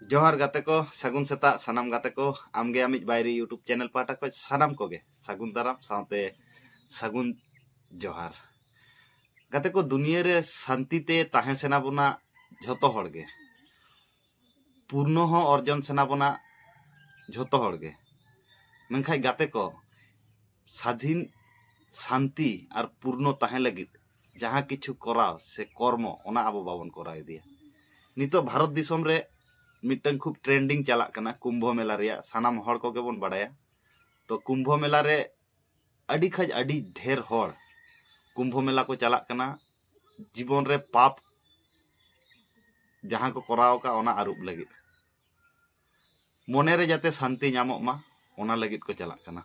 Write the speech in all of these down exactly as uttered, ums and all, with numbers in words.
ᱡᱚᱦᱟᱨ ᱜᱟᱛᱮ ᱠᱚ, ᱥᱟᱹᱜᱩᱱ ᱥᱮᱛᱟᱜ ᱥᱟᱱᱟᱢ ᱜᱟᱛᱮ ᱠᱚ᱾ ᱟᱢᱜᱮ ᱟᱢᱤᱡ ᱵᱟᱭᱨᱤ YouTube ᱪᱮᱱᱮᱞ ᱯᱟᱦᱴᱟ ᱠᱷᱚᱱ ᱥᱟᱱᱟᱢ ᱠᱚᱜᱮ ᱥᱟᱹᱜᱩᱱ ᱫᱟᱨᱟᱢ ᱥᱟᱶᱛᱮ ᱥᱟᱹᱜᱩᱱ ᱡᱚᱦᱟᱨ᱾ ᱜᱟᱛᱮ ᱠᱚ, ᱫᱩᱱᱤᱭᱟᱹ ᱨᱮ ᱥᱟᱱᱛᱤ ᱛᱮ ᱛᱟᱦᱮᱸ ᱥᱟᱱᱟ ᱵᱚᱱᱟ ᱡᱷᱚᱛᱚ ᱦᱚᱲ ᱜᱮ, ᱯᱩᱨᱱᱚ ᱦᱚᱸ ᱚᱨᱡᱚᱱ ᱥᱟᱱᱟ ᱵᱚᱱᱟ ᱡᱷᱚᱛᱚ ᱦᱚᱲ ᱜᱮ᱾ ᱢᱮᱱᱠᱷᱟᱱ ᱜᱟᱛᱮ ᱠᱚ, ᱥᱟᱫᱷᱤᱱ, ᱥᱟᱱᱛᱤ ᱟᱨ ᱯᱩᱨᱱᱚ ᱛᱟᱦᱮᱸ ᱞᱟᱹᱜᱤᱫ ᱡᱟᱦᱟᱸ ᱠᱤᱪᱷᱩ ᱠᱚᱨᱟᱣ ᱥᱮ ᱠᱚᱨᱢᱚ, ᱚᱱᱟ ᱟᱵᱚ ᱵᱟᱵᱚᱱ ᱠᱚᱨᱟᱣ ᱤᱫᱤᱭᱟ᱾ ᱱᱤᱛᱚᱜ ᱵᱷᱟᱨᱚᱛ ᱫᱤᱥᱚᱢ ᱨᱮ ᱢᱤᱫᱴᱟᱝ ᱠᱷᱩᱵ ᱴᱨᱮᱱᱰᱤᱝ ᱪᱟᱞᱟᱜ ᱠᱟᱱᱟ ᱠᱩᱢᱵᱷᱚ ᱢᱮᱞᱟ ᱨᱮᱭᱟᱜ, ᱥᱟᱱᱟᱢ ᱦᱚᱲ ᱠᱚᱜᱮ ᱵᱚᱱ ᱵᱟᱲᱟᱭᱟ᱾ ᱛᱚ ᱠᱩᱢᱵᱷᱚ ᱢᱮᱞᱟ ᱨᱮ ᱟᱹᱰᱤ ᱠᱷᱟᱡ ᱟᱹᱰᱤ ᱰᱷᱮᱨ ᱦᱚᱲ ᱠᱩᱢᱵᱷᱚ ᱢᱮᱞᱟ ᱠᱚ ᱪᱟᱞᱟᱜ ᱠᱟᱱᱟ, ᱡᱤᱵᱚᱱ ᱨᱮ ᱯᱟᱯ ᱡᱟᱦᱟᱸ ᱠᱚ ᱠᱚᱨᱟᱣ ᱟᱠᱟᱫ ᱚᱱᱟ ᱟᱹᱨᱩᱵ ᱞᱟᱹᱜᱤᱫ, ᱢᱚᱱᱮ ᱨᱮ ᱡᱟᱛᱮ ᱥᱟᱱᱛᱤ ᱧᱟᱢᱚᱜ ᱢᱟ, ᱚᱱᱟ ᱞᱟᱹᱜᱤᱫ ᱠᱚ ᱪᱟᱞᱟᱜ ᱠᱟᱱᱟ᱾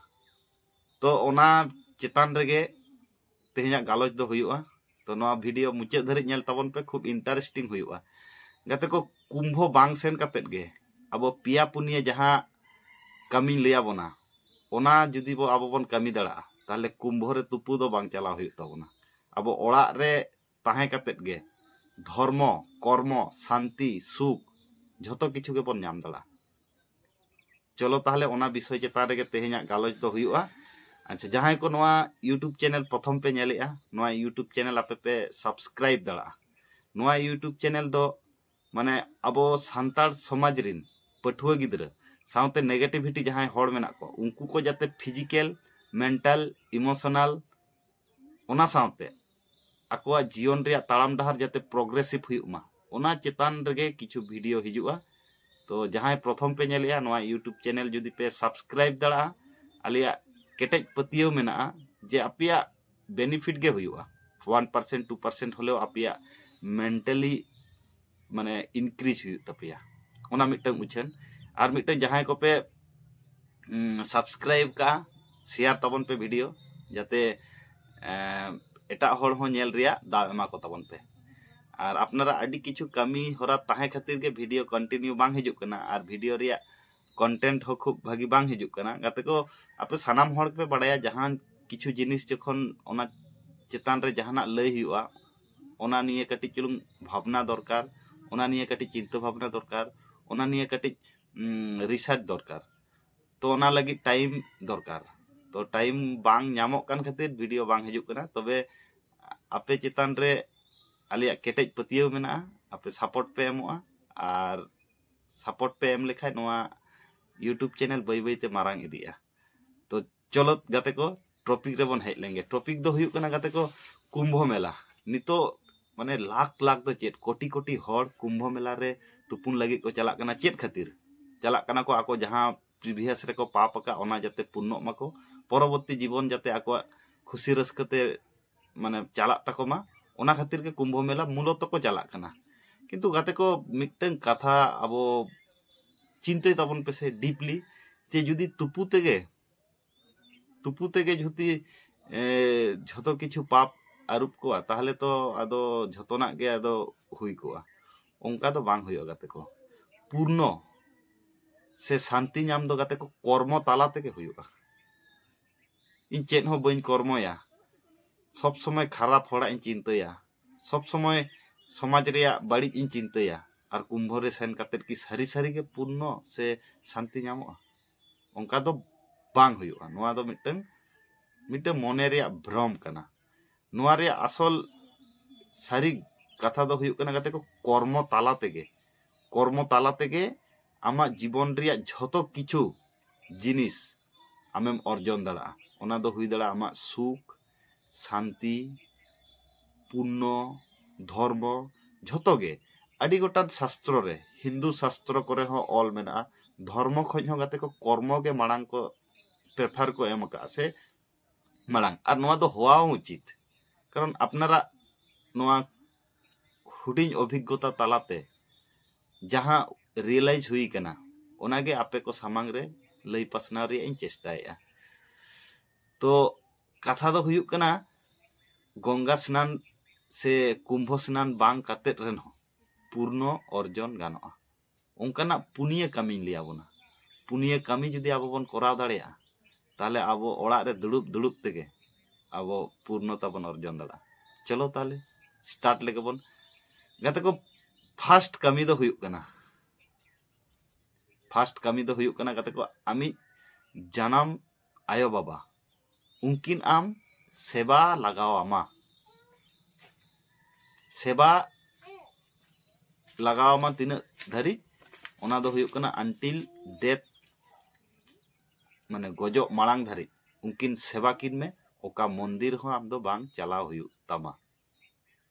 ᱛᱚ ᱚᱱᱟ ᱪᱮᱛᱟᱱ ᱨᱮᱜᱮ ᱛᱮᱦᱮᱧᱟᱜ ᱜᱟᱞᱚᱪ ᱫᱚ ᱦᱩᱭᱩᱜᱼᱟ᱾ ᱛᱚ ᱱᱚᱣᱟ ᱵᱷᱤᱰᱤᱭᱳ ᱢᱩᱪᱟᱹᱫ ᱫᱷᱟᱹᱨᱤᱡ ᱧᱮᱞ ᱛᱟᱵᱚᱱ ᱯᱮ, ᱠᱷᱩᱵ ᱤᱱᱴᱟᱨᱮᱥᱴᱤᱝ ᱦᱩᱭᱩᱜᱼᱟ᱾ ᱜᱟᱛᱮ ᱠᱚ, ᱠᱩᱢᱵᱷᱚ ᱵᱟᱝ ᱥᱮᱱ ᱠᱟᱛᱮᱫ ᱜᱮ ᱟᱵᱚ ᱯᱮᱭᱟ ᱯᱩᱱᱭᱟᱹ ᱡᱟᱦᱟᱸ ᱠᱟᱹᱢᱤᱧ ᱞᱟᱹᱭ ᱟᱵᱚᱱᱟ, ᱚᱱᱟ ᱡᱩᱫᱤ ᱵᱚ ᱟᱵᱚ ᱵᱚᱱ ᱠᱟᱹᱢᱤ ᱫᱟᱲᱮᱭᱟᱜᱼᱟ, ᱛᱟᱦᱚᱞᱮ ᱠᱩᱢᱵᱷᱚ ᱨᱮ ᱛᱩᱯᱩ ᱫᱚ ᱵᱟᱝ ᱪᱟᱞᱟᱣ ᱦᱩᱭᱩᱜ ᱛᱟᱵᱚᱱᱟ᱾ ᱟᱵᱚ ᱚᱲᱟᱜ ᱨᱮ ᱛᱟᱦᱮᱸ ᱠᱟᱛᱮᱫ ᱜᱮ ᱫᱷᱚᱨᱢᱚ, ᱠᱚᱨᱢᱚ, ᱥᱟᱱᱛᱤ, ᱥᱩᱠ, ᱡᱷᱚᱛᱚ ᱠᱤᱪᱷᱩ ᱜᱮᱵᱚᱱ ᱧᱟᱢ ᱫᱟᱲᱮᱭᱟᱜᱼᱟ᱾ ᱪᱚᱞᱚ ᱛᱟᱦᱚᱞᱮ ᱚᱱᱟ ᱵᱤᱥᱚᱭ ᱪᱮᱛᱟᱱ ᱨᱮᱜᱮ ᱛᱮᱦᱮᱧᱟᱜ ᱜᱟᱞᱚᱪ ᱫᱚ ᱦᱩᱭᱩᱜᱼᱟ᱾ ᱟᱪᱪᱷᱟ, ᱡᱟᱦᱟᱸᱭ ᱠᱚ ᱱᱚᱣᱟ YouTube ᱪᱮᱱᱮᱞ ᱯᱨᱚᱛᱷᱚᱢ ᱯᱮ ᱧᱮᱞᱮᱜᱼᱟ, ᱱᱚᱣᱟ YouTube ᱪᱮᱱᱮᱞ ᱟᱯᱮ ᱯᱮ ᱥᱟᱵᱥᱠᱨᱟᱭᱤᱵ ᱫᱟᱲᱮᱭᱟᱜᱼᱟ᱾ ᱱᱚᱣᱟ YouTube ᱪᱮᱱᱮᱞ ᱫᱚ ᱢᱟᱱᱮ ᱟᱵᱚ ᱥᱟᱱᱛᱟᱲ ᱥᱚᱢᱟᱡᱽ ᱨᱤᱱ ᱯᱟᱹᱴᱷᱩᱣᱟᱹ ᱜᱤᱫᱽᱨᱟᱹ ᱥᱟᱶᱛᱮ ᱱᱮᱜᱮᱴᱤᱵᱷᱤᱴᱤ ᱡᱟᱦᱟᱸᱭ ᱦᱚᱲ ᱢᱮᱱᱟᱜ ᱠᱚᱣᱟ, ᱩᱱᱠᱩ ᱠᱚ ᱡᱟᱛᱮ ᱯᱷᱤᱡᱤᱠᱮᱞ, ᱢᱮᱱᱴᱟᱞ, ᱤᱢᱳᱥᱚᱱᱟᱞ, ᱚᱱᱟ ᱥᱟᱶᱛᱮ ᱟᱠᱚᱣᱟᱜ ᱡᱤᱭᱚᱱ ᱨᱮᱭᱟᱜ ᱛᱟᱲᱟᱢ ᱰᱟᱦᱟᱨ ᱡᱟᱛᱮ ᱯᱨᱚᱜᱨᱮᱥᱤᱵᱷ ᱦᱩᱭᱩᱜ ᱢᱟ, ᱚᱱᱟ ᱪᱮᱛᱟᱱ ᱨᱮᱜᱮ ᱠᱤᱪᱷᱩ ᱵᱷᱤᱰᱤᱭᱳ ᱦᱤᱡᱩᱜᱼᱟ᱾ ᱛᱚ ᱡᱟᱦᱟᱸᱭ ᱯᱨᱚᱛᱷᱚᱢ ᱯᱮ ᱧᱮᱞᱮᱜᱼᱟ, ᱱᱚᱣᱟ YouTube ᱪᱮᱱᱮᱞ ᱡᱩᱫᱤ ᱯᱮ ᱥᱟᱵᱥᱠᱨᱟᱭᱤᱵ ᱫᱟᱲᱮᱭᱟᱜᱼᱟ, ᱟᱞᱮᱭᱟᱜ ᱠᱮᱴᱮᱡ ᱯᱟᱹᱛᱭᱟᱹᱣ ᱢᱮᱱᱟᱜᱼᱟ ᱡᱮ ᱟᱯᱮᱭᱟᱜ ᱵᱮᱱᱤᱯᱷᱤᱴ ᱜᱮ ᱦᱩᱭᱩᱜᱼᱟ᱾ ᱳᱣᱟᱱ ᱯᱟᱨᱥᱮᱱᱴ, ᱴᱩ ᱯᱟᱨᱥᱮᱱᱴ ᱦᱚᱞᱮᱣ ᱟᱯᱮᱭᱟᱜ ᱢᱮᱱᱴᱟᱞᱤ ᱢᱟᱱᱮ ᱤᱱᱠᱨᱤᱡᱽ ᱦᱩᱭᱩᱜ ᱛᱟᱯᱮᱭᱟ, ᱚᱱᱟ ᱢᱤᱫᱴᱟᱝ ᱩᱪᱷᱟᱹᱱ᱾ ᱟᱨ ᱢᱤᱫᱴᱟᱝ, ᱡᱟᱦᱟᱸᱭ ᱠᱚᱯᱮ ᱥᱟᱵᱥᱠᱨᱟᱭᱤᱵ ᱠᱟᱜᱼᱟ, ᱥᱮᱭᱟᱨ ᱛᱟᱵᱚᱱ ᱯᱮ ᱵᱷᱤᱰᱤᱭᱳ, ᱡᱟᱛᱮ ᱮᱴᱟᱜ ᱦᱚᱲ ᱦᱚᱸ ᱧᱮᱞ ᱨᱮᱭᱟᱜ ᱫᱟᱣ ᱮᱢᱟ ᱠᱚ ᱛᱟᱵᱚᱱ ᱯᱮ᱾ ᱟᱨ ᱟᱯᱱᱟᱨᱟᱜ ᱟᱹᱰᱤ ᱠᱤᱪᱷᱩ ᱠᱟᱹᱢᱤ ᱦᱚᱨᱟ ᱛᱟᱦᱮᱸ ᱠᱷᱟᱹᱛᱤᱨ ᱜᱮ ᱵᱷᱤᱰᱤᱭᱳ ᱠᱚᱱᱴᱤᱱᱤᱭᱩ ᱵᱟᱝ ᱦᱤᱡᱩᱜ ᱠᱟᱱᱟ, ᱟᱨ ᱵᱷᱤᱰᱤᱭᱳ ᱨᱮᱭᱟᱜ ᱠᱚᱱᱴᱮᱱᱴ ᱦᱚᱸ ᱠᱷᱩᱵ ᱵᱷᱟᱹᱜᱤ ᱵᱟᱝ ᱦᱤᱡᱩᱜ ᱠᱟᱱᱟ᱾ ᱜᱟᱛᱮ ᱠᱚ, ᱟᱯᱮ ᱥᱟᱱᱟᱢ ᱦᱚᱲ ᱜᱮᱯᱮ ᱵᱟᱲᱟᱭᱟ, ᱡᱟᱦᱟᱸ ᱠᱤᱪᱷᱩ ᱡᱤᱱᱤᱥ ᱡᱚᱠᱷᱚᱱ ᱚᱱᱟ ᱪᱮᱛᱟᱱ ᱨᱮ ᱡᱟᱦᱟᱱᱟᱜ ᱞᱟᱹᱭ ᱦᱩᱭᱩᱜᱼᱟ, ᱚᱱᱟ ᱱᱤᱭᱮ ᱠᱟᱹᱴᱤᱡ ᱪᱩᱞᱩᱝ ᱵᱷᱟᱵᱽᱱᱟ ᱫᱚᱨᱠᱟᱨ, ᱚᱱᱟ ᱱᱤᱭᱮ ᱠᱟᱹᱴᱤᱡ ᱪᱤᱱᱛᱟᱹ ᱵᱷᱟᱵᱽᱱᱟ ᱫᱚᱨᱠᱟᱨ, ᱚᱱᱟ ᱱᱤᱭᱮ ᱠᱟᱹᱴᱤᱡ ᱨᱤᱥᱟᱨᱪ ᱫᱚᱨᱠᱟᱨ᱾ ᱛᱚ ᱚᱱᱟ ᱞᱟᱹᱜᱤᱫ ᱴᱟᱭᱤᱢ ᱫᱚᱨᱠᱟᱨ᱾ ᱛᱚ ᱴᱟᱭᱤᱢ ᱵᱟᱝ ᱧᱟᱢᱚᱜ ᱠᱟᱱ ᱠᱷᱟᱹᱛᱤᱨ ᱵᱷᱤᱰᱤᱭᱳ ᱵᱟᱝ ᱦᱤᱡᱩᱜ ᱠᱟᱱᱟ᱾ ᱛᱚᱵᱮ ᱟᱯᱮ ᱪᱮᱛᱟᱱ ᱨᱮ ᱟᱞᱮᱭᱟᱜ ᱠᱮᱴᱮᱡ ᱯᱟᱹᱛᱭᱟᱹᱣ ᱢᱮᱱᱟᱜᱼᱟ, ᱟᱯᱮ ᱥᱟᱯᱳᱨᱴ ᱯᱮ ᱮᱢᱚᱜᱼᱟ᱾ ᱟᱨ ᱥᱟᱯᱳᱨᱴ ᱯᱮ ᱮᱢ ᱞᱮᱠᱷᱟᱱ ᱱᱚᱣᱟ ᱤᱭᱩᱴᱩᱵᱽ ᱪᱮᱱᱮᱞ ᱵᱟᱹᱭ ᱵᱟᱹᱭ ᱛᱮ ᱢᱟᱨᱟᱝ ᱤᱫᱤᱜᱼᱟ᱾ ᱛᱚ ᱪᱚᱞᱚ ᱜᱟᱛᱮ ᱠᱚ, ᱴᱚᱯᱤᱠ ᱨᱮᱵᱚᱱ ᱦᱮᱡ ᱞᱮᱱᱜᱮ᱾ ᱴᱚᱯᱤᱠ ᱫᱚ ᱦᱩᱭᱩᱜ ᱠᱟᱱᱟ ᱜᱟᱛᱮ ᱠᱚ, ᱠᱩᱢᱵᱷᱚ ᱢᱮᱞᱟ᱾ ᱱᱤᱛᱚᱜ ᱢᱟᱱᱮ ᱞᱟᱠᱷ ᱞᱟᱠᱷ ᱫᱚ ᱪᱮᱫ, ᱠᱳᱴᱤ ᱠᱳᱴᱤ ᱦᱚᱲ ᱠᱩᱢᱵᱷᱚ ᱢᱮᱞᱟ ᱨᱮ ᱛᱩᱯᱩᱱ ᱞᱟᱹᱜᱤᱫ ᱠᱚ ᱪᱟᱞᱟᱜ ᱠᱟᱱᱟ᱾ ᱪᱮᱫ ᱠᱷᱟᱹᱛᱤᱨ ᱪᱟᱞᱟᱜ ᱠᱟᱱᱟ ᱠᱚ? ᱟᱠᱚ ᱡᱟᱦᱟᱸ ᱯᱨᱤᱵᱷᱤᱭᱟᱥ ᱨᱮᱠᱚ ᱯᱟᱯ ᱟᱠᱟᱫ, ᱚᱱᱟ ᱡᱟᱛᱮ ᱯᱩᱨᱱᱚᱜ ᱢᱟᱠᱚ, ᱯᱚᱨᱚᱵᱚᱨᱛᱤ ᱡᱤᱵᱚᱱ ᱡᱟᱛᱮ ᱟᱠᱚᱣᱟᱜ ᱠᱷᱩᱥᱤ ᱨᱟᱹᱥᱠᱟᱹ ᱛᱮ ᱢᱟᱱᱮ ᱪᱟᱞᱟᱜ ᱛᱟᱠᱚ ᱢᱟ, ᱚᱱᱟ ᱠᱷᱟᱹᱛᱤᱨ ᱜᱮ ᱠᱩᱢᱵᱷᱚ ᱢᱮᱞᱟ ᱢᱩᱞᱚᱛᱚ ᱠᱚ ᱪᱟᱞᱟᱜ ᱠᱟᱱᱟ᱾ ᱠᱤᱱᱛᱩ ᱜᱟᱛᱮ ᱠᱚ, ᱢᱤᱫᱴᱟᱝ ᱠᱟᱛᱷᱟ ᱟᱵᱚ ᱪᱤᱱᱛᱟᱹᱭ ᱛᱟᱵᱚᱱ ᱯᱮᱥᱮ ᱰᱤᱯᱞᱤ, ᱡᱮ ᱡᱩᱫᱤ ᱛᱩᱯᱩ ᱛᱮᱜᱮ, ᱛᱩᱯᱩ ᱛᱮᱜᱮ ᱡᱩᱫᱤ ᱮ, ᱡᱷᱚᱛᱚ ᱠᱤᱪᱷᱩ ᱯᱟᱯ ᱟᱹᱨᱩᱵ ᱠᱚᱜᱼᱟ, ᱛᱟᱦᱚᱞᱮ ᱛᱚ ᱟᱫᱚ ᱡᱷᱚᱛᱚᱱᱟᱜ ᱜᱮ ᱟᱫᱚ ᱦᱩᱭ ᱠᱚᱜᱼᱟ᱾ ᱚᱱᱠᱟ ᱫᱚ ᱵᱟᱝ ᱦᱩᱭᱩᱜᱼᱟ ᱜᱟᱛᱮ ᱠᱚ᱾ ᱯᱩᱨᱱᱚ ᱥᱮ ᱥᱟᱱᱛᱤ ᱧᱟᱢ ᱫᱚ ᱜᱟᱛᱮ ᱠᱚ ᱠᱚᱨᱢᱚ ᱛᱟᱞᱟ ᱛᱮᱜᱮ ᱦᱩᱭᱩᱜᱼᱟ᱾ ᱤᱧ ᱪᱮᱫ ᱦᱚᱸ ᱵᱟᱹᱧ ᱠᱚᱨᱢᱚᱭᱟ, ᱥᱚᱵ ᱥᱚᱢᱚᱭ ᱠᱷᱟᱨᱟᱯ ᱦᱚᱲᱟᱜ ᱤᱧ ᱪᱤᱱᱛᱟᱹᱭᱟ, ᱥᱚᱵ ᱥᱚᱢᱚᱭ ᱥᱚᱢᱟᱡᱽ ᱨᱮᱭᱟᱜ ᱵᱟᱹᱲᱤᱡ ᱤᱧ ᱪᱤᱱᱛᱟᱹᱭᱟ, ᱟᱨ ᱠᱩᱢᱵᱷᱚ ᱨᱮ ᱥᱮᱱ ᱠᱟᱛᱮᱫ ᱠᱤ ᱥᱟᱹᱨᱤ ᱥᱟᱹᱨᱤ ᱜᱮ ᱯᱩᱨᱱᱚ ᱥᱮ ᱥᱟᱱᱛᱤ ᱧᱟᱢᱚᱜᱼᱟ? ᱚᱱᱠᱟ ᱫᱚ ᱵᱟᱝ ᱦᱩᱭᱩᱜᱼᱟ᱾ ᱱᱚᱣᱟ ᱫᱚ ᱢᱤᱫᱴᱟᱝ, ᱢᱤᱫᱴᱟᱝ ᱢᱚᱱᱮ ᱨᱮᱭᱟᱜ ᱵᱷᱨᱚᱢ ᱠᱟᱱᱟ᱾ ᱱᱚᱣᱟ ᱨᱮᱭᱟᱜ ᱟᱥᱚᱞ ᱥᱟᱹᱨᱤ ᱠᱟᱛᱷᱟ ᱫᱚ ᱦᱩᱭᱩᱜ ᱠᱟᱱᱟ ᱜᱟᱛᱮ ᱠᱚ, ᱠᱚᱨᱢᱚ ᱛᱟᱞᱟ ᱛᱮᱜᱮ, ᱠᱚᱨᱢᱚ ᱛᱟᱞᱟ ᱛᱮᱜᱮ ᱟᱢᱟᱜ ᱡᱤᱵᱚᱱ ᱨᱮᱭᱟᱜ ᱡᱷᱚᱛᱚ ᱠᱤᱪᱷᱩ ᱡᱤᱱᱤᱥ ᱟᱢᱮᱢ ᱚᱨᱡᱚᱱ ᱫᱟᱲᱮᱭᱟᱜᱼᱟ᱾ ᱚᱱᱟ ᱫᱚ ᱦᱩᱭ ᱫᱟᱲᱮᱭᱟᱜᱼᱟ ᱟᱢᱟᱜ ᱥᱩᱠ, ᱥᱟᱱᱛᱤ, ᱯᱩᱱᱱᱚ, ᱫᱷᱚᱨᱢᱚ, ᱡᱷᱚᱛᱚ ᱜᱮ᱾ ᱟᱹᱰᱤ ᱜᱚᱴᱟᱝ ᱥᱟᱥᱛᱨᱚ ᱨᱮ, ᱦᱤᱱᱫᱩ ᱥᱟᱥᱛᱨᱚ ᱠᱚᱨᱮ ᱦᱚᱸ ᱚᱞ ᱢᱮᱱᱟᱜᱼᱟ, ᱫᱷᱚᱨᱢᱚ ᱠᱷᱚᱱ ᱦᱚᱸ ᱜᱟᱛᱮ ᱠᱚ ᱠᱚᱨᱢᱚ ᱜᱮ ᱢᱟᱲᱟᱝ ᱠᱚ ᱯᱨᱮᱯᱷᱟᱨ ᱠᱚ ᱮᱢ ᱟᱠᱟᱫᱼᱟ ᱥᱮ ᱢᱟᱲᱟᱝ᱾ ᱟᱨ ᱱᱚᱣᱟ ᱫᱚ ᱦᱚᱣᱟ ᱦᱚᱸ ᱩᱪᱤᱛ, ᱠᱟᱨᱚᱱ ᱟᱯᱱᱟᱨᱟᱜ ᱱᱚᱣᱟ ᱦᱩᱰᱤᱧ ᱚᱵᱷᱤᱜᱽᱜᱚᱛᱟ ᱛᱟᱞᱟᱛᱮ ᱡᱟᱦᱟᱸ ᱨᱤᱭᱮᱞᱟᱭᱤᱡᱽ ᱦᱩᱭ ᱠᱟᱱᱟ, ᱚᱱᱟᱜᱮ ᱟᱯᱮ ᱠᱚ ᱥᱟᱢᱟᱝ ᱨᱮ ᱞᱟᱹᱭ ᱯᱟᱥᱱᱟᱣ ᱨᱮᱭᱟᱜ ᱤᱧ ᱪᱮᱥᱴᱟᱭᱮᱫᱼᱟ᱾ ᱛᱚ ᱠᱟᱛᱷᱟ ᱫᱚ ᱦᱩᱭᱩᱜ ᱠᱟᱱᱟ, ᱜᱚᱝᱜᱟ ᱥᱱᱟᱱ ᱥᱮ ᱠᱩᱢᱵᱷᱚ ᱥᱱᱟᱱ ᱵᱟᱝ ᱠᱟᱛᱮᱫ ᱨᱮᱦᱚᱸ ᱯᱩᱨᱱᱚ ᱚᱨᱡᱚᱱ ᱜᱟᱱᱚᱜᱼᱟ᱾ ᱚᱱᱠᱟᱱᱟᱜ ᱯᱩᱱᱭᱟᱹ ᱠᱟᱹᱢᱤᱧ ᱞᱟᱹᱭ ᱟᱵᱚᱱᱟ᱾ ᱯᱩᱱᱭᱟᱹ ᱠᱟᱹᱢᱤ ᱡᱩᱫᱤ ᱟᱵᱚ ᱵᱚᱱ ᱠᱚᱨᱟᱣ ᱫᱟᱲᱮᱭᱟᱜᱼᱟ, ᱛᱟᱦᱚᱞᱮ ᱟᱵᱚ ᱚᱲᱟᱜ ᱨᱮ ᱫᱩᱲᱩᱵ ᱫᱩᱲᱩᱵ ᱛᱮᱜᱮ ᱟᱵᱚ ᱯᱩᱨᱱᱚᱛᱟ ᱵᱚᱱ ᱚᱨᱡᱚᱱ ᱫᱟᱲᱮᱭᱟᱜᱼᱟ᱾ ᱪᱚᱞᱚ ᱛᱟᱦᱚᱞᱮ ᱥᱴᱟᱨᱴ ᱞᱮᱜᱮ ᱵᱚᱱ᱾ ᱜᱟᱛᱮ ᱠᱚ, ᱯᱷᱟᱥᱴ ᱠᱟᱹᱢᱤ ᱫᱚ ᱦᱩᱭᱩᱜ ᱠᱟᱱᱟ, ᱯᱷᱟᱥᱴ ᱠᱟᱹᱢᱤ ᱫᱚ ᱦᱩᱭᱩᱜ ᱠᱟᱱᱟ ᱜᱟᱛᱮ ᱠᱚ, ᱟᱢᱤᱡ ᱡᱟᱱᱟᱢ ᱟᱭᱳ ᱵᱟᱵᱟ, ᱩᱱᱠᱤᱱ ᱟᱢ ᱥᱮᱵᱟ ᱞᱟᱜᱟᱣ ᱟᱢᱟ᱾ ᱥᱮᱵᱟ ᱞᱟᱜᱟᱣ ᱟᱢᱟ ᱛᱤᱱᱟᱹᱜ ᱫᱷᱟᱹᱨᱤᱡ? ᱚᱱᱟ ᱫᱚ ᱦᱩᱭᱩᱜ ᱠᱟᱱᱟ until death, ᱢᱟᱱᱮ ᱜᱚᱡᱚᱜ ᱢᱟᱲᱟᱝ ᱫᱷᱟᱹᱨᱤᱡ ᱩᱱᱠᱤᱱ ᱥᱮᱵᱟ ᱠᱤᱱ ᱢᱮ᱾ ᱚᱠᱟ ᱢᱚᱱᱫᱤᱨ ᱦᱚᱸ ᱟᱢ ᱫᱚ ᱵᱟᱝ ᱪᱟᱞᱟᱣ ᱦᱩᱭᱩᱜ ᱛᱟᱢᱟ,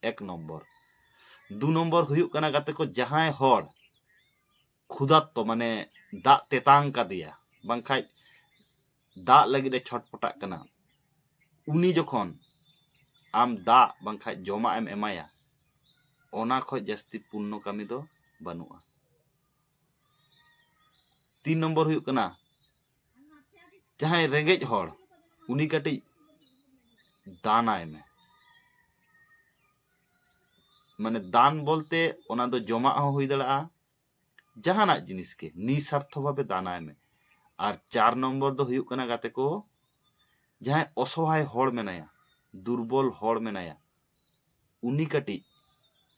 ᱮᱠ ᱱᱚᱢᱵᱚᱨ᱾ ᱫᱩ ᱱᱚᱢᱵᱚᱨ ᱦᱩᱭᱩᱜ ᱠᱟᱱᱟ ᱜᱟᱛᱮ ᱠᱚ, ᱡᱟᱦᱟᱸᱭ ᱦᱚᱲ ᱠᱷᱩᱫᱟᱛᱛᱚ, ᱢᱟᱱᱮ ᱫᱟᱜ ᱛᱮᱛᱟᱝ ᱠᱟᱫᱮᱭᱟ, ᱵᱟᱝᱠᱷᱟᱡ ᱫᱟᱜ ᱞᱟᱹᱜᱤᱫ ᱮ ᱪᱷᱚᱴᱯᱚᱴᱟᱜ ᱠᱟᱱᱟ, ᱩᱱᱤ ᱡᱚᱠᱷᱚᱱ ᱟᱢ ᱫᱟᱜ ᱵᱟᱝᱠᱷᱟᱡ ᱡᱚᱢᱟᱜ ᱮᱢ ᱮᱢᱟᱭᱟ, ᱚᱱᱟ ᱠᱷᱚᱡ ᱡᱟᱹᱥᱛᱤ ᱯᱩᱱᱱᱚ ᱠᱟᱹᱢᱤ ᱫᱚ ᱵᱟᱹᱱᱩᱜᱼᱟ᱾ ᱛᱤᱱ ᱱᱚᱢᱵᱚᱨ ᱦᱩᱭᱩᱜ ᱠᱟᱱᱟ, ᱡᱟᱦᱟᱸᱭ ᱨᱮᱸᱜᱮᱡ ᱦᱚᱲ, ᱩᱱᱤ ᱠᱟᱹᱴᱤᱡ ᱫᱟᱱᱟᱭ ᱢᱮ᱾ ᱢᱟᱱᱮ ᱫᱟᱱ ᱵᱚᱞᱛᱮ ᱚᱱᱟ ᱫᱚ ᱡᱚᱢᱟᱜ ᱦᱚᱸ ᱦᱩᱭ ᱫᱟᱲᱮᱭᱟᱜᱼᱟ, ᱡᱟᱦᱟᱱᱟᱜ ᱡᱤᱱᱤᱥ ᱜᱮ, ᱱᱤᱥᱟᱨᱛᱷᱚ ᱵᱷᱟᱵᱮ ᱫᱟᱱᱟᱭ ᱢᱮ᱾ ᱟᱨ ᱪᱟᱨ ᱱᱚᱢᱵᱚᱨ ᱫᱚ ᱦᱩᱭᱩᱜ ᱠᱟᱱᱟ ᱜᱟᱛᱮ ᱠᱚ, ᱡᱟᱦᱟᱸᱭ ᱚᱥᱚᱦᱟᱭ ᱦᱚᱲ ᱢᱮᱱᱟᱭᱟ, ᱫᱩᱨᱵᱚᱞ ᱦᱚᱲ ᱢᱮᱱᱟᱭᱟ, ᱩᱱᱤ ᱠᱟᱹᱴᱤᱡ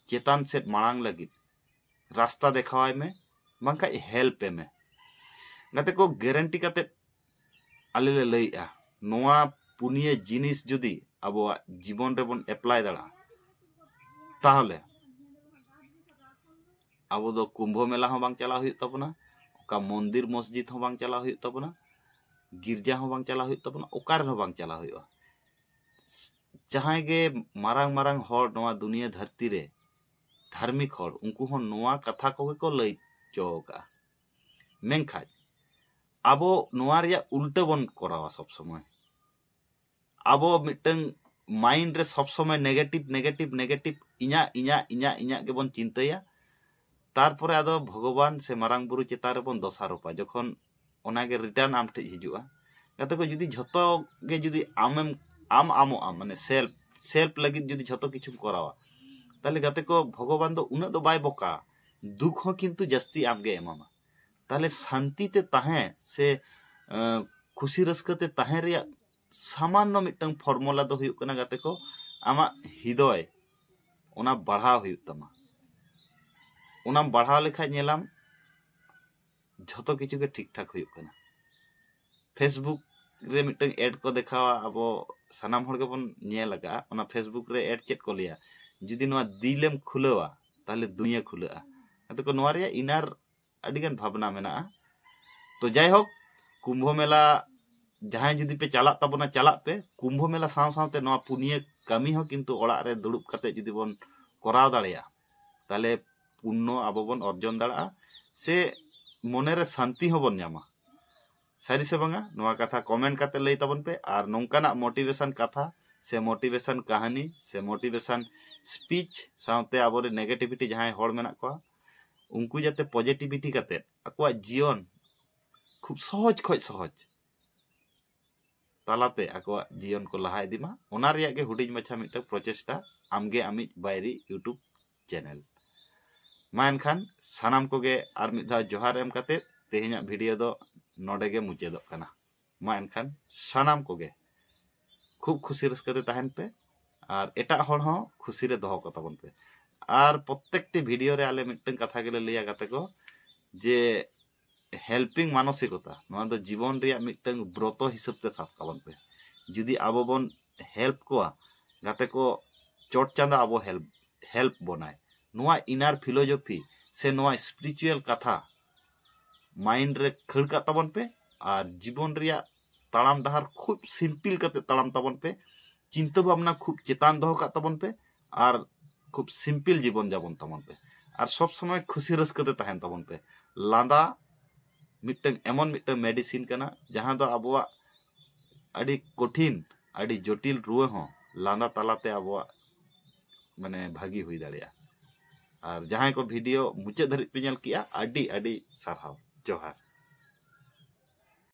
ᱪᱮᱛᱟᱱ ᱥᱮᱫ ᱢᱟᱲᱟᱝ ᱞᱟᱹᱜᱤᱫ ᱨᱟᱥᱛᱟ ᱫᱮᱠᱷᱟᱣᱟᱭ ᱢᱮ, ᱵᱟᱝᱠᱷᱟᱡ ᱦᱮᱞᱯ ᱮ ᱢᱮ᱾ ᱜᱟᱛᱮ ᱠᱚ, ᱜᱮᱨᱮᱱᱴᱤ ᱠᱟᱛᱮ ᱟᱞᱮ ᱞᱮ ᱞᱟᱹᱭᱮᱜᱼᱟ, ᱱᱚᱣᱟ ᱯᱩᱱᱭᱟᱹ ᱡᱤᱱᱤᱥ ᱡᱩᱫᱤ ᱟᱵᱚᱣᱟᱜ ᱡᱤᱵᱚᱱ ᱨᱮᱵᱚᱱ ᱮᱯᱞᱟᱭ ᱫᱟᱲᱮᱭᱟᱜᱼᱟ, ᱛᱟᱦᱚᱞᱮ ᱟᱵᱚ ᱫᱚ ᱠᱩᱢᱵᱷᱚ ᱢᱮᱞᱟ ᱦᱚᱸ ᱵᱟᱝ ᱪᱟᱞᱟᱣ ᱦᱩᱭᱩᱜ ᱛᱟᱵᱚᱱᱟ, ᱚᱠᱟ ᱢᱚᱱᱫᱤᱨ ᱢᱚᱥᱡᱤᱫ ᱦᱚᱸ ᱵᱟᱝ ᱪᱟᱞᱟᱣ ᱦᱩᱭᱩᱜ ᱛᱟᱵᱚᱱᱟ, ᱜᱤᱨᱡᱟ ᱦᱚᱸ ᱵᱟᱝ ᱪᱟᱞᱟᱣ ᱦᱩᱭᱩᱜ ᱛᱟᱵᱚᱱᱟ, ᱚᱠᱟ ᱨᱮᱦᱚᱸ ᱵᱟᱝ ᱪᱟᱞᱟᱣ ᱦᱩᱭᱩᱜᱼᱟ᱾ ᱡᱟᱦᱟᱸᱭ ᱜᱮ ᱢᱟᱨᱟᱝ ᱢᱟᱨᱟᱝ ᱦᱚᱲ ᱱᱚᱣᱟ ᱫᱩᱱᱤᱭᱟᱹ ᱫᱷᱟᱹᱨᱛᱤ ᱨᱮ ᱫᱷᱟᱨᱢᱤᱠ ᱦᱚᱲ, ᱩᱱᱠᱩ ᱦᱚᱸ ᱱᱚᱣᱟ ᱠᱟᱛᱷᱟ ᱠᱚᱜᱮ ᱠᱚ ᱞᱟᱹᱭ ᱦᱚᱪᱚ ᱟᱠᱟᱫᱼᱟ᱾ ᱢᱮᱱᱠᱷᱟᱱ ᱟᱵᱚ ᱱᱚᱣᱟ ᱨᱮᱭᱟᱜ ᱩᱞᱴᱟᱹ ᱵᱚᱱ ᱠᱚᱨᱟᱣᱟ ᱥᱚᱵᱽ ᱥᱚᱢᱚᱭ᱾ ᱟᱵᱚ ᱢᱤᱫᱴᱟᱝ ᱢᱟᱭᱤᱱᱰ ᱨᱮ ᱥᱚᱵᱽ ᱥᱚᱢᱚᱭ ᱱᱮᱜᱮᱴᱤᱵᱷ, ᱱᱮᱜᱮᱴᱤᱵᱷ, ᱱᱮᱜᱮᱴᱤᱵᱷ, ᱤᱧᱟᱹᱜ, ᱤᱧᱟᱹᱜ, ᱤᱧᱟᱹᱜ, ᱤᱧᱟᱹᱜ ᱜᱮᱵᱚᱱ ᱪᱤᱱᱛᱟᱹᱭᱟ᱾ ᱛᱟᱨᱯᱚᱨᱮ ᱟᱫᱚ ᱵᱷᱚᱜᱚᱵᱟᱱ ᱥᱮ ᱢᱟᱨᱟᱝ ᱵᱩᱨᱩ ᱪᱮᱛᱟᱱ ᱨᱮᱵᱚᱱ ᱫᱚᱥᱟᱨᱚᱯᱟ, ᱡᱚᱠᱷᱚᱱ ᱚᱱᱟᱜᱮ ᱨᱤᱴᱟᱨᱱ ᱟᱢ ᱴᱷᱮᱡ ᱦᱤᱡᱩᱜᱼᱟ᱾ ᱜᱟᱛᱮ ᱠᱚ, ᱡᱩᱫᱤ ᱡᱷᱚᱛᱚ ᱜᱮ ᱡᱩᱫᱤ ᱟᱢᱮᱢ, ᱟᱢ ᱟᱢᱚᱜ ᱟᱢ, ᱢᱟᱱᱮ ᱥᱮᱞᱯ, ᱥᱮᱞᱯ ᱞᱟᱹᱜᱤᱫ ᱡᱩᱫᱤ ᱡᱷᱚᱛᱚ ᱠᱤᱪᱷᱩᱢ ᱠᱚᱨᱟᱣᱟ, ᱛᱟᱦᱞᱮ ᱜᱟᱛᱮ ᱠᱚ, ᱵᱷᱚᱜᱚᱵᱟᱱ ᱫᱚ ᱩᱱᱟᱹᱜ ᱫᱚ ᱵᱟᱭ ᱵᱚᱠᱟ, ᱫᱩᱠ ᱦᱚᱸ ᱠᱤᱱᱛᱩ ᱡᱟᱹᱥᱛᱤ ᱟᱢᱜᱮ ᱮᱢᱟᱢᱟ᱾ ᱛᱟᱦᱞᱮ ᱥᱟᱱᱛᱤ ᱛᱮ ᱛᱟᱦᱮᱸ ᱥᱮ, ᱟᱸ, ᱠᱷᱩᱥᱤ ᱨᱟᱹᱥᱠᱟᱹ ᱛᱮ ᱛᱟᱦᱮᱸ ᱨᱮᱭᱟᱜ ᱥᱟᱢᱟᱱᱱᱚ ᱢᱤᱫᱴᱟᱝ ᱯᱷᱚᱨᱢᱩᱞᱟ ᱫᱚ ᱦᱩᱭᱩᱜ ᱠᱟᱱᱟ ᱜᱟᱛᱮ ᱠᱚ, ᱟᱢᱟᱜ ᱦᱤᱫᱚᱭ, ᱚᱱᱟ ᱵᱟᱲᱦᱟᱣ ᱦᱩᱭᱩᱜ ᱛᱟᱢᱟ᱾ ᱚᱱᱟᱢ ᱵᱟᱲᱦᱟᱣ ᱞᱮᱠᱷᱟᱡ ᱧᱮᱞᱟᱢ, ᱡᱷᱚᱛᱚ ᱠᱤᱪᱷᱩ ᱜᱮ ᱴᱷᱤᱠ ᱴᱷᱟᱠ ᱦᱩᱭᱩᱜ ᱠᱟᱱᱟ᱾ Facebook ᱨᱮ ᱢᱤᱫᱴᱟᱝ ᱮᱰ ᱠᱚ ᱫᱮᱠᱷᱟᱣᱟ, ᱟᱵᱚ ᱥᱟᱱᱟᱢ ᱦᱚᱲ ᱜᱮᱵᱚᱱ ᱧᱮᱞ ᱟᱠᱟᱫᱼᱟ᱾ ᱚᱱᱟ Facebook ᱨᱮ ᱮᱰ ᱪᱮᱫ ᱠᱚ ᱞᱟᱹᱭᱟ? ᱡᱩᱫᱤ ᱱᱚᱣᱟ ᱫᱤᱞᱮᱢ ᱠᱷᱩᱞᱟᱹᱣᱟ, ᱛᱟᱦᱞᱮ ᱫᱩᱱᱤᱭᱟᱹ ᱠᱷᱩᱞᱟᱹᱜᱼᱟ᱾ ᱟᱫᱚ ᱠᱚ ᱱᱚᱣᱟ ᱨᱮᱭᱟᱜ ᱤᱱᱟᱨ ᱟᱹᱰᱤᱜᱟᱱ ᱵᱷᱟᱵᱽᱱᱟ ᱢᱮᱱᱟᱜᱼᱟ᱾ ᱛᱚ ᱡᱟᱭᱦᱳᱠ, ᱠᱩᱢᱵᱷᱚ ᱢᱮᱞᱟ ᱡᱟᱦᱟᱸᱭ ᱡᱩᱫᱤ ᱯᱮ ᱪᱟᱞᱟᱜ ᱛᱟᱵᱚᱱᱟ, ᱪᱟᱞᱟᱜ ᱯᱮ᱾ ᱠᱩᱢᱵᱷᱚ ᱢᱮᱞᱟ ᱥᱟᱶ ᱥᱟᱶᱛᱮ ᱱᱚᱣᱟ ᱯᱩᱱᱭᱟᱹ ᱠᱟᱹᱢᱤ ᱦᱚᱸ ᱠᱤᱱᱛᱩ ᱚᱲᱟᱜ ᱨᱮ ᱫᱩᱲᱩᱵ ᱠᱟᱛᱮ ᱡᱩᱫᱤ ᱵᱚᱱ ᱠᱚᱨᱟᱣ ᱫᱟᱲᱮᱭᱟᱜᱼᱟ, ᱛᱟᱦᱞᱮ ᱯᱩᱱᱱᱚ ᱟᱵᱚ ᱵᱚᱱ ᱚᱨᱡᱚᱱ ᱫᱟᱲᱮᱭᱟᱜᱼᱟ, ᱥᱮ ᱢᱚᱱᱮᱨᱮ ᱥᱟᱱᱛᱤ ᱦᱚᱸᱵᱚᱱ ᱧᱟᱢᱟ᱾ ᱥᱟᱹᱨᱤ ᱥᱮ ᱵᱟᱝᱟ? ᱱᱚᱣᱟ ᱠᱟᱛᱷᱟ ᱠᱚᱢᱮᱱᱴ ᱠᱟᱛᱮ ᱞᱟᱹᱭ ᱛᱟᱵᱚᱱ ᱯᱮ᱾ ᱟᱨ ᱱᱚᱝᱠᱟᱱᱟᱜ ᱢᱳᱴᱤᱵᱷᱮᱥᱚᱱ ᱠᱟᱛᱷᱟ ᱥᱮ ᱢᱳᱴᱤᱵᱷᱮᱥᱚᱱ ᱠᱟᱹᱦᱱᱤ ᱥᱮ ᱢᱳᱴᱤᱵᱷᱮᱥᱚᱱ ᱥᱯᱤᱪ ᱥᱟᱶᱛᱮ ᱟᱵᱚᱨᱮᱱ ᱱᱮᱜᱮᱴᱤᱵᱷᱤᱴᱤ ᱡᱟᱦᱟᱸᱭ ᱦᱚᱲ ᱢᱮᱱᱟᱜ ᱠᱚᱣᱟ, ᱩᱱᱠᱩ ᱡᱟᱛᱮ ᱯᱚᱡᱤᱴᱤᱵᱷᱤᱴᱤ ᱠᱟᱛᱮ ᱟᱠᱚᱣᱟᱜ ᱡᱤᱭᱚᱱ ᱠᱷᱩᱵ ᱥᱚᱦᱚᱡ ᱠᱷᱚᱡ ᱥᱚᱦᱚᱡ ᱛᱟᱞᱟᱛᱮ ᱟᱠᱚᱣᱟᱜ ᱡᱤᱭᱚᱱ ᱠᱚ ᱞᱟᱦᱟ ᱤᱫᱤ ᱢᱟ, ᱚᱱᱟ ᱨᱮᱭᱟᱜ ᱜᱮ ᱦᱩᱰᱤᱧ ᱢᱟᱪᱷᱟ ᱢᱤᱫᱴᱟᱝ ᱯᱨᱚᱪᱮᱥᱴᱟ ᱟᱢᱜᱮ ᱟᱢᱤᱡ ᱵᱟᱭᱨᱤ YouTube ᱪᱮᱱᱮᱞ᱾ ᱢᱟ ᱮᱱᱠᱷᱟᱱ ᱥᱟᱱᱟᱢ ᱠᱚᱜᱮ ᱟᱨ ᱢᱤᱫ ᱫᱷᱟᱣ ᱡᱚᱦᱟᱨ ᱮᱢ ᱠᱟᱛᱮ ᱛᱮᱦᱮᱧᱟᱜ ᱵᱷᱤᱰᱤᱭᱳ ᱫᱚ ᱱᱚᱰᱮ ᱜᱮ ᱢᱩᱪᱟᱹᱫᱚᱜ ᱠᱟᱱᱟ᱾ ᱢᱟ ᱮᱱᱠᱷᱟᱱ ᱥᱟᱱᱟᱢ ᱠᱚᱜᱮ ᱠᱷᱩᱵ ᱠᱷᱩᱥᱤ ᱨᱟᱹᱥᱠᱟᱹ ᱛᱮ ᱛᱟᱦᱮᱱ ᱯᱮ ᱟᱨ ᱮᱴᱟᱜ ᱦᱚᱲ ᱦᱚᱸ ᱠᱷᱩᱥᱤ ᱨᱮ ᱫᱚᱦᱚ ᱠᱚ ᱛᱟᱵᱚᱱ ᱯᱮ᱾ ᱟᱨ ᱯᱨᱚᱛᱛᱮᱠᱴᱤ ᱵᱷᱤᱰᱤᱭᱳ ᱨᱮ ᱟᱞᱮ ᱢᱤᱫᱴᱟᱝ ᱠᱟᱛᱷᱟ ᱜᱮᱞᱮ ᱞᱟᱹᱭᱟ ᱜᱟᱛᱮ ᱠᱚ, ᱡᱮ ᱦᱮᱞᱯᱤᱝ ᱢᱟᱱᱚᱥᱤᱠᱚᱛᱟ, ᱱᱚᱣᱟ ᱫᱚ ᱡᱤᱵᱚᱱ ᱨᱮᱭᱟᱜ ᱢᱤᱫᱴᱟᱝ ᱵᱨᱚᱛᱚ ᱦᱤᱥᱟᱹᱵ ᱛᱮ ᱥᱟᱵ ᱛᱟᱵᱚᱱ ᱯᱮ᱾ ᱡᱩᱫᱤ ᱟᱵᱚ ᱵᱚᱱ ᱦᱮᱞᱯ ᱠᱚᱣᱟ ᱜᱟᱛᱮ ᱠᱚ, ᱪᱚᱴ ᱪᱟᱸᱫᱚ ᱟᱵᱚ ᱦᱮᱞᱯ ᱦᱮᱞᱯ ᱵᱚᱱᱟᱭ᱾ ᱱᱚᱣᱟ ᱤᱱᱟᱨ ᱯᱷᱤᱞᱳᱡᱚᱯᱷᱤ ᱥᱮ ᱱᱚᱣᱟ ᱥᱯᱤᱨᱤᱪᱩᱣᱟᱞ ᱠᱟᱛᱷᱟ ᱢᱟᱭᱤᱱᱰ ᱨᱮ ᱠᱷᱟᱹᱲ ᱠᱟᱜ ᱛᱟᱵᱚᱱ ᱯᱮ ᱟᱨ ᱡᱤᱵᱚᱱ ᱨᱮᱭᱟᱜ ᱛᱟᱲᱟᱢ ᱰᱟᱦᱟᱨ ᱠᱷᱩᱵ ᱥᱤᱢᱯᱤᱞ ᱠᱟᱛᱮ ᱛᱟᱲᱟᱢ ᱛᱟᱵᱚᱱ ᱯᱮ᱾ ᱪᱤᱱᱛᱟᱹ ᱵᱷᱟᱵᱽᱱᱟ ᱠᱷᱩᱵ ᱪᱮᱛᱟᱱ ᱫᱚᱦᱚ ᱠᱟᱜ ᱛᱟᱵᱚᱱ ᱯᱮ ᱟᱨ ᱠᱷᱩᱵ ᱥᱤᱢᱯᱤᱞ ᱡᱤᱵᱚᱱ ᱡᱟᱯᱚᱱ ᱛᱟᱵᱚᱱ ᱯᱮ ᱟᱨ ᱥᱚᱵ ᱥᱚᱢᱚᱭ ᱠᱷᱩᱥᱤ ᱨᱟᱹᱥᱠᱟᱹ ᱛᱮ ᱛᱟᱦᱮᱱ ᱛᱟᱵᱚᱱ ᱯᱮ᱾ ᱞᱟᱸᱫᱟ ᱢᱤᱫᱴᱟᱝ ᱮᱢᱚᱱ ᱢᱤᱫᱴᱟᱝ ᱢᱮᱰᱤᱥᱤᱱ ᱠᱟᱱᱟ, ᱡᱟᱦᱟᱸ ᱫᱚ ᱟᱵᱚᱣᱟᱜ ᱟᱹᱰᱤ ᱠᱚᱴᱷᱤᱱ, ᱟᱹᱰᱤ ᱡᱚᱴᱤᱞ ᱨᱩᱣᱟᱹ ᱦᱚᱸ ᱞᱟᱸᱫᱟ ᱛᱟᱞᱟᱛᱮ ᱟᱵᱚᱣᱟᱜ ᱢᱟᱱᱮ ᱵᱷᱟᱹᱜᱤ ᱦᱩᱭ ᱫᱟᱲᱮᱭᱟᱜᱼᱟ᱾ ᱟᱨ ᱡᱟᱦᱟᱸᱭ ᱠᱚ ᱵᱷᱤᱰᱤᱭᱳ ᱢᱩᱪᱟᱹᱫ ᱫᱷᱟᱹᱨᱤᱡ ᱯᱮ ᱧᱮᱞ ᱠᱮᱜᱼᱟ, ᱟᱹᱰᱤ ᱟᱹᱰᱤ ᱥᱟᱨᱦᱟᱣ᱾ ᱡᱚᱦᱟᱨ᱾